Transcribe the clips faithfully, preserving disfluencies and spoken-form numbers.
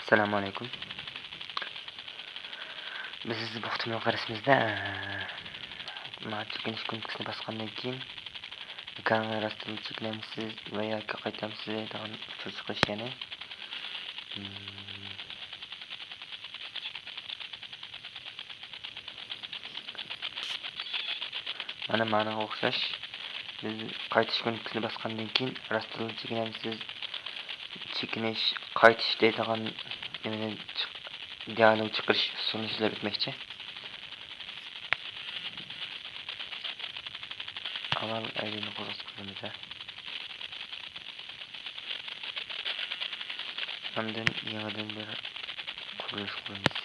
ئەسسالامۇ ئەلەيكۇم. بىز بۇ قېتىملىق دەرسىمىزدە، ئە، مانا چېكىنىش كۇنۇپكىسىنى باسقاندىن كېيىن، ئېكرانغا راستتىن چېكىنەمسىز ۋە ياكى قايتامسىز دەيدىغان ئۇچۇر چىقىش، يەنى، مم، مانا مانىڭغا ئوخشاش. بىز قايتىش كۇنۇپكىسىنى باسقاندىن كېيىن، راستتىنلا چېكىنەمسىز، چېكىنىش، قايتىش دەيدىغان نېمىنى چىق-، دىئالوگ چىقىرىش ئۇسۇلىنى سۆزلەپ ئۆتمەكچى. ئاۋۋال ئايدىنى قوزغىتىپ قويىمىز ھە. ئاندىن يېڭىدىن بىر قۇرۇلۇش قۇرىمىز.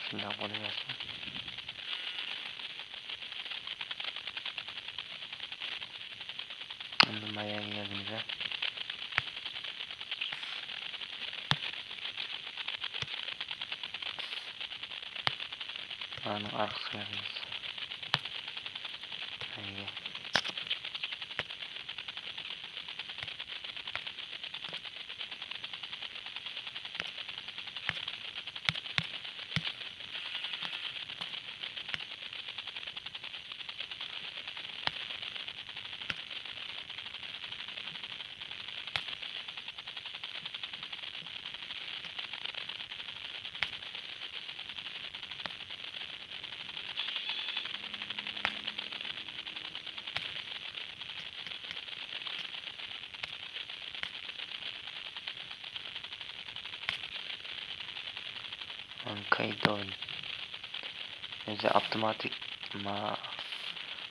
شۇنداق بولۇۋەرسۇن. ئەمدى ماياگە يازىمىز ھە. مانىڭ ئارقىسىغا يازىمىز. ماياگە. كايدون. ئۆزى ئاپتوماتىك ما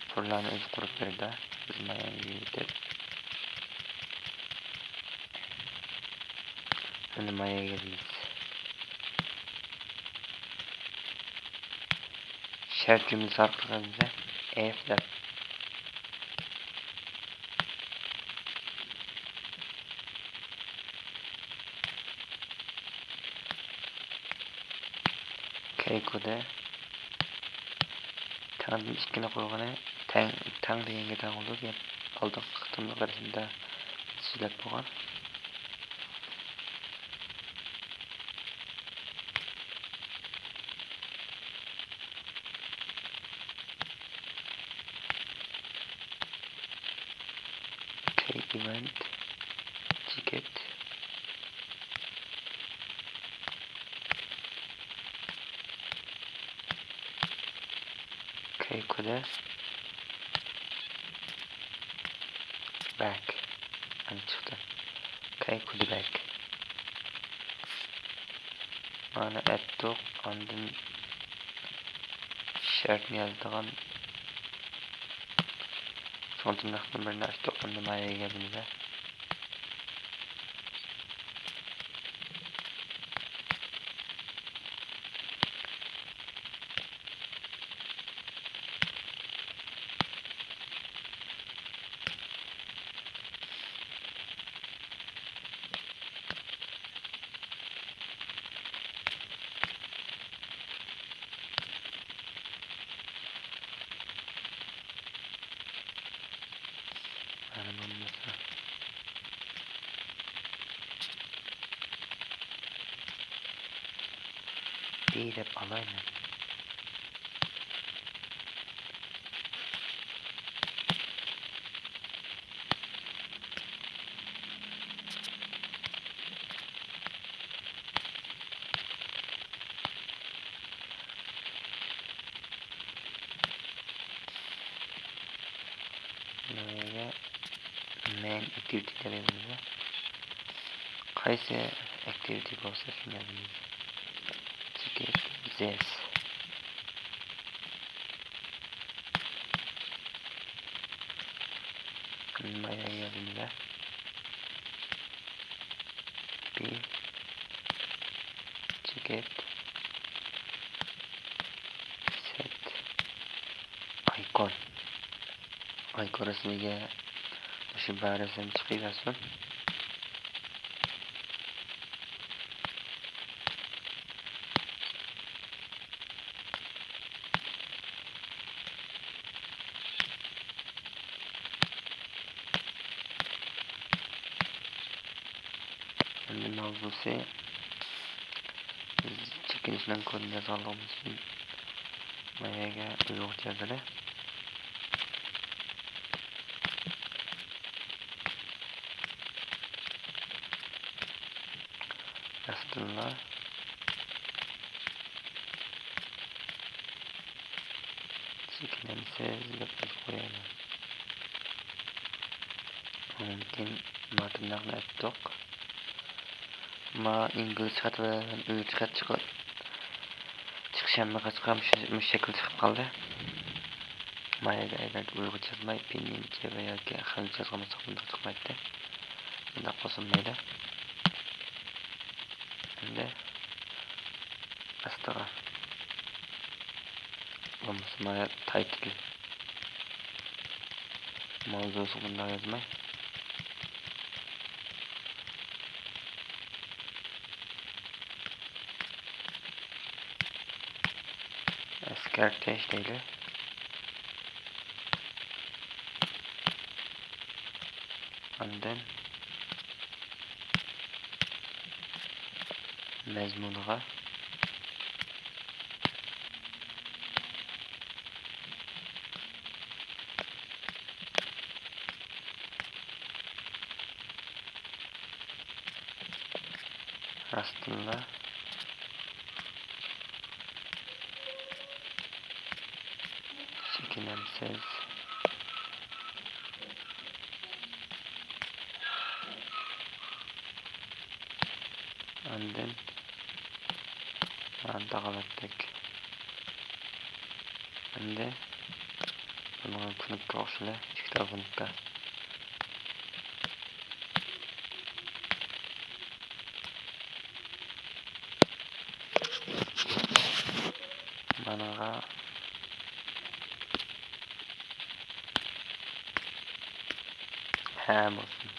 تورلارنى ئۆزى قۇرۇپ بېرىدۇ. بىز ماياگە يېتىپ. ئەمدى ماياگە يېتىمىز. شەرت جۈملىسى ئارقىلىق بىزدە ئېف دەپ. كەي كودى تەڭدىن ئىككىنى قويغىنى تەڭ، تەڭ دېگەنگە تەڭ بولىدۇ دەپ ئالدىنقى قېتىملىق دەرسىمدە سۆزلەپ بولغان. كەي ئىۋېنت تىكېت. كەي كودى بەك. مانا چىقتى. كەي كودى بەك. مانا ئەتتۇق. ئاندىن شەرتنى يازىدىغان چوڭ تىرناقتىن بىرنى ئاچتۇق. ئەمدى ماياگە كەلدىمىز. مانا بولمىسا. بى دەپ ئالايمەن. نېمىگە؟ مەين ئەكتىۋىتى دەپ يازىمىز. قايسى ئەكتىۋىتى بولسا شۇنى يازىمىز. تىكېت زېس. نېمە يازىمىز؟ بى تىكېت سېت ئايكون. ئايكون رەسىمىگە مۇشۇ بار رەسىم چىقىۋەرسۇن. ئەمدى ماۋزۇسى، بىز چېكىنىشنىڭ كودىنى يازغانلىقىمىز ئۈچۈن ما يەرگە ئۇيغۇرچە يازىلى. ئەستىنلا، چېكىنەمسىز دەپ يېزىپ قويايلى. ئۇنىڭدىن كېيىن ما تىرناقنى ئەتتۇق. ما ئىنگلىزچە خەت بىلەن ئۇيغۇرچە خەت چىقىپ، چىقىش ھەممە خەتقا مۇشۇ، مۇشۇ شەكىل چىقىپ قالدى. ما يەرگە ئەگەر ئۇيغۇرچە يازماي، پىنيىنچە ۋە ياكى خەنزۇچە يازغان بولساق، بۇنداق چىقمايتتى. بۇنداق بولسىمۇ مەيلى. ئەمدى ئاستىغا بولمىسا ما تايتىل ماۋزۇسى بۇنداق يازماي، ئەسكەرتىش دەيلى. ئاندىن مەزمۇنىغا راستتىنلا چېكىنەمسىز؟ ئاندىن مانا تاغىۋەتتۇق. ئەمدى بۇنىڭغا كۇنۇپكا ئوخشىلى، ئىككى تال كۇنۇپكا. مانىغا ھە بولسۇن.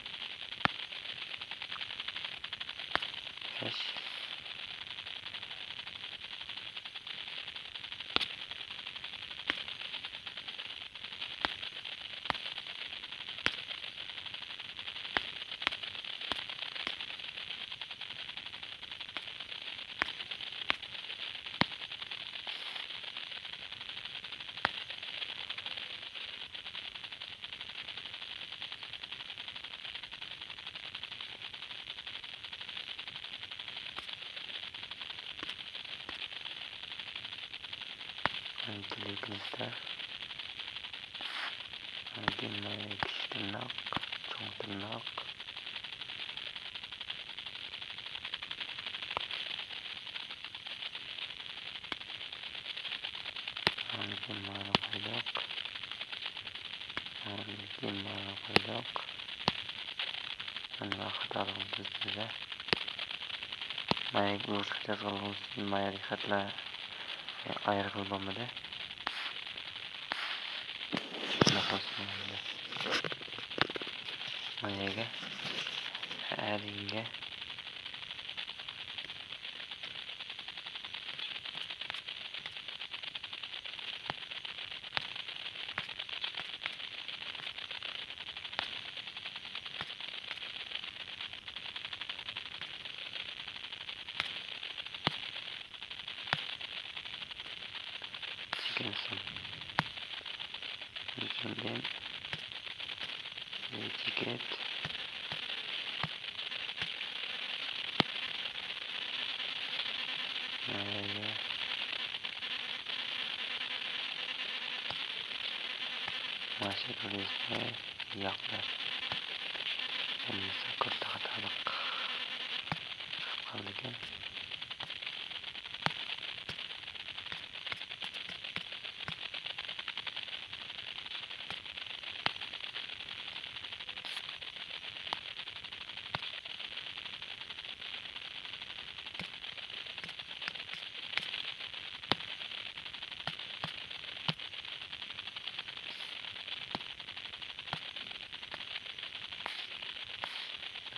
كەش. ئاندىن كىچىك تىرناق، چوڭ تىرناق. ئاندىن مانا قويدۇق. ئاندىن مانا قويدۇق. مانا خاتالىقنى تۈزدى. مانا ئۇيغۇرچە خەت يازغانلىقىمىز ئۈچۈن ما يەردىكى خەتلەر ئايرىغىلى بولمىدى. شۇنداق بولسۇن ئەمدى. ما يەرگە ھە دېگەنگە. چېكىنسۇن. ئۈچىنچىدىن، بىر چېكىت. مانا شەكىلدە يېزىپ قوياي. ياق دەپ. بولمىسا كودتا خاتالىق چىقىپ قالىدىكەن.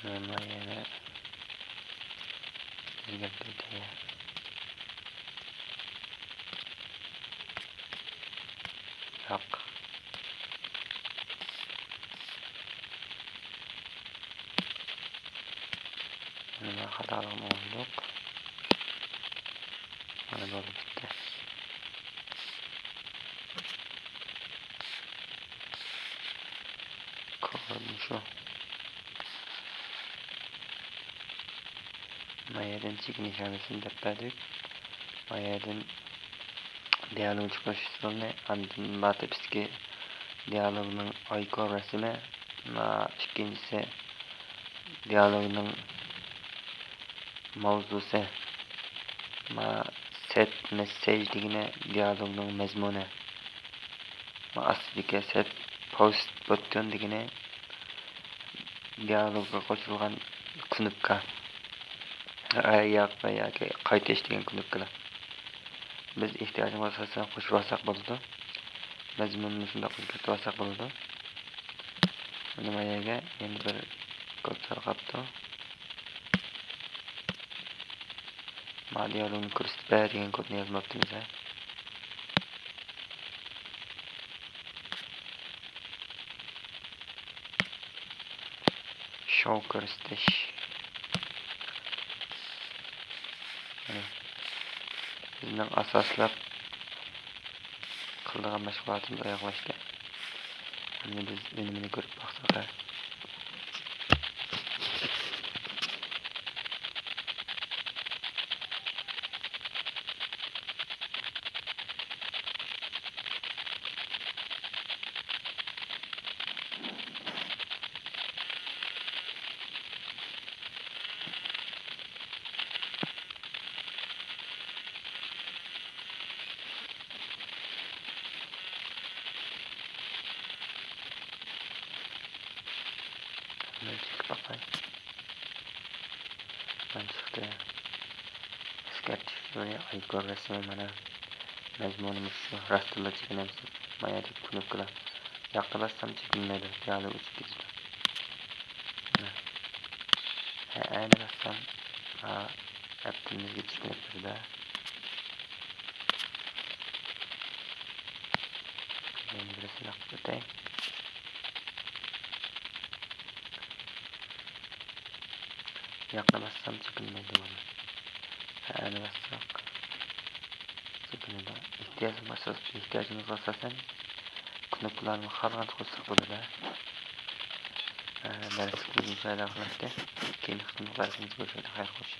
مەن يەنە ئۆزگەرتىۋېتەي. ياق. مانا خاتالىقنى ئوڭلىدۇق. مانا بولدى، پۈتتى. كود مۇشۇ. ما يەردىن چېكىت نىشانىسىنى دەپ بەردۇق. ما يەردىن دىيالوگ چىقىرىش ئۇسۇلىنى، ئاندىن ما تېپىستىكى دىيالوگنىڭ ئايكون رەسىمى، ما ئىككىنچىسى دىيالوگنىڭ ماۋزۇسى، ما سېت مېسسېج دېگىنى دىيالوگنىڭ مەزمۇنى، ما ئاستىدىكى سېت پوست بوتتون دېگىنى دىيالوگغا قوشۇلغان كۇنۇپكا. ئە، ياق، ياكى قايتىش دېگەن كۇنۇپكىلار. بىز ئېھتىياجىمىزغا ئاساسەن قوشۇۋالساق بولىدۇ. مەزمۇنىنى شۇنداق ئۆزگەرتىۋالساق بولىدۇ. مانا ما يەرگە يەنە بىر كود تارقاپتۇ. ما دىيالوگنى كۆرسىتىپ بەر دېگەن كودنى يازماپتىمىز ھە. شوۋ كۆرسىتىش. مانا، بىزنىڭ ئاساسلىق قىلىدىغان مەشغۇلاتىمىز ئاياغلاشتى. ئەمدى بىز ئۈنۈمىنى كۆرۈپ باقساق ھە. مەن چېكىپ باقاي. مانا چىقتى. ئەسكەرتىش ئۇسۇلى، ئايكون رەسىمى مانا. مەزمۇنى مۇشۇ. راستتىنلا چېكىنەمسىز. ما يەردىكى كۇنۇپكىلار. ياققا باسسام چېكىنمەيدۇ. دىيالوگ ئۆچۈپ كېتىدۇ. مانا. ھە، ئەنە باسسام، ھا، ئەپتىمىزگە چېكىنىپ تۇرىدۇ. يەنە بىر سىناپ ئۆتەي. ياقنى باسسام چېكىنمەيدۇ مانا. ھە، ئەنە باسساق چېكىنىدۇ. ئېھتىياجىمىزغا ئاساس-، ئېھتىياجىمىزغا ئاساسەن كۇنۇپكىلارنى خالىغانچە قوشساق بولىدۇ. ھە، دەرسلىكىمىز مۇشۇ يەردە ئاخىرلاشتى. كېيىنكى قېتىملىق دەرسىمىزگە كۆرۈشەيلى. خەير خوش.